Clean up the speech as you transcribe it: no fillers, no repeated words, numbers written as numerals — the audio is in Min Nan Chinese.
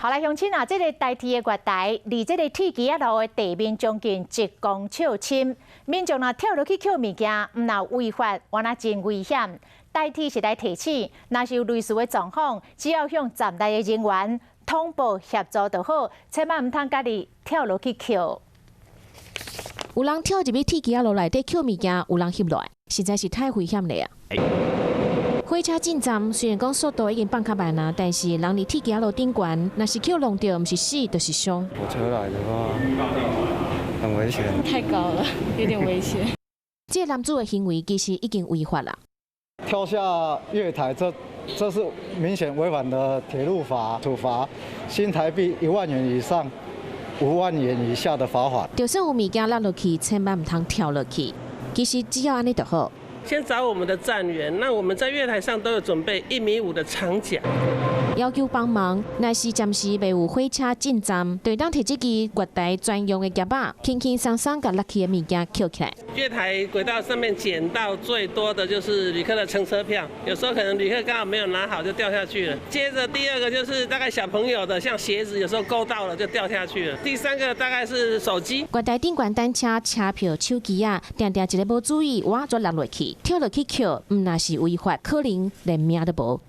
好來，鄉親啊，這個台鐵的月台，離這個鐵枝仔路的地面將近1公尺深，民眾若跳落去抾物件，毋但違法，還若真危險。台鐵是來提醒，若是有類似的狀況，只要向站內的人員通報協助就好，千萬毋通家己跳落去抾。有人跳入去鐵枝仔路內底抾物件，有人翕落來，實在是太危險了。火車進站雖然講速度已經放較慢啊，但是人佇鐵枝仔路頂懸，若是予弄著，毋是死就是傷。火車來的話，很危險。太高了，有點危險。這個男子的行為其實已經違法啦。跳下月台，這是明顯違反了鐵路法，處罰新台幣1萬元以上5萬元以下的罰款。就算有物件落落去，千萬毋通跳落去。其實只要按呢就好。先找我們的站員，那我們在月台上都有準備1.5米的長夾。要求幫忙，若是暫時未有火車進站，就會當提這支月台專用的夾仔，輕輕鬆鬆共落去的物件抾起來。月台軌道上面撿到最多的就是旅客的乘車票，有時候可能旅客剛好沒有拿好就掉下去了。接着第二個就是大概小朋友的，像鞋子有時候勾到了就掉下去了。第三個大概是手機。月台頂懸等車、車票、手機仔，定定一个無注意，哇，就落落去，跳落去抾，毋但是違法，可能連命都無。